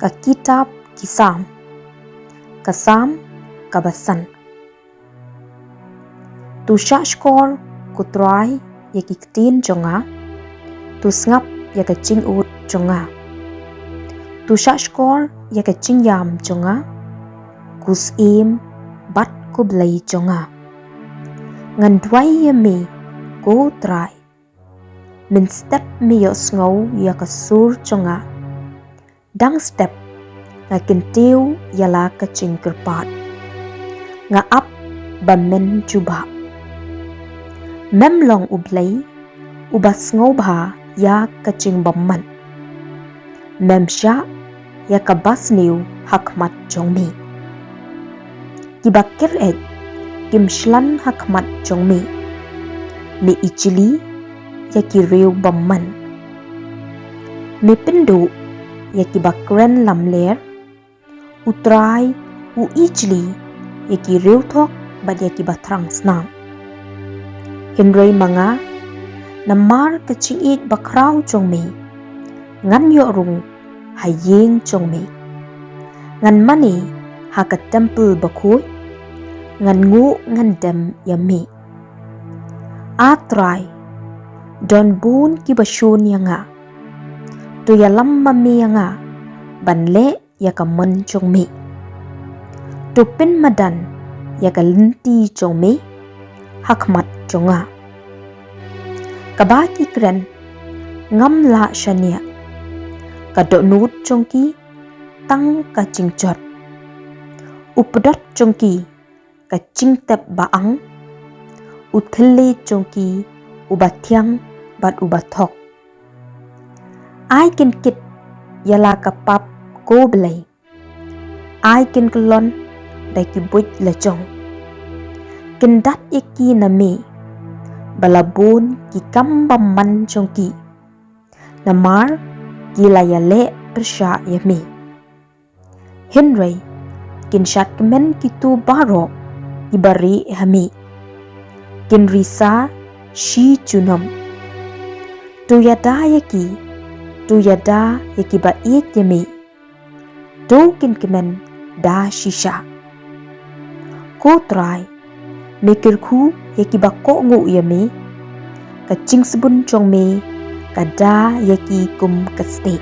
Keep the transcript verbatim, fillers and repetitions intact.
Ka kitab ki Salm. Ka Salm kaba san. To shahshkor, ko Trai, ïa ki ktien jong nga, to sngap ïa ka jingud jong nga. To shahshkor ïa ka jingïam jong nga, ko Syiem bad ko Blei jong nga. Ngan duwai ïa me, ko Trai. Mynstep me ïohsngew ïa ka sur jong nga. Dang step nga kyntiew ïa la ka jingkyrpad. Nga ap ba men jubab. Mem long U Blei uba sngewbha ïa ka jingbymman. Mem shah ïa kaba sniew ha khmat jong me. Kiba kyr-eit kim shlan ha khmat jong me. Me ijli ïa ki riew bymman. Me pynduh ïa kiba kren lamler. U Trai u ijli ïa ki riew thok bad ïa kiba thrang snam. Hynrei ma nga, namar ka jingïeit bakhraw jong me, ngan ïoh rung ha ïing jong me. Ngan mane ha ka templ bakhuid, ngan nguh ngan dem ïa me. A Trai, don bun kiba shun ïa nga. To ïalam ma me ïa nga ban leh ïa ka mon jong me. To pynmadan ïa ka lynti jong me ha khmat jong nga. Kaba ki kren ngam lah shaniah. Ka dohnud jong ki tang ka jingjot. U pdot jong ki ka jingtep ba ang. U thylliej jong ki uba thiang bad uba thok. Ai kin kit ïa la ka pap, ko Blei. Ai kin kyllon da ki buit la jong. Kyndat ïa ki na me ba la bun ki kam bymman jong ki. Namar ki la ïaleh pyrshah ïa me. Hynrei kin shad kmen kito baroh kiba rieh ha me. Kin risa shi junom. To ïada ïa ki, to ïada ïa kiba ïeit ïa me. To kin kmen da shisha. Ko Trai, me kyrkhu ïa kiba kohnguh ïa me. Ka jingsbun jong me ka da ïa ki kum ka stieh.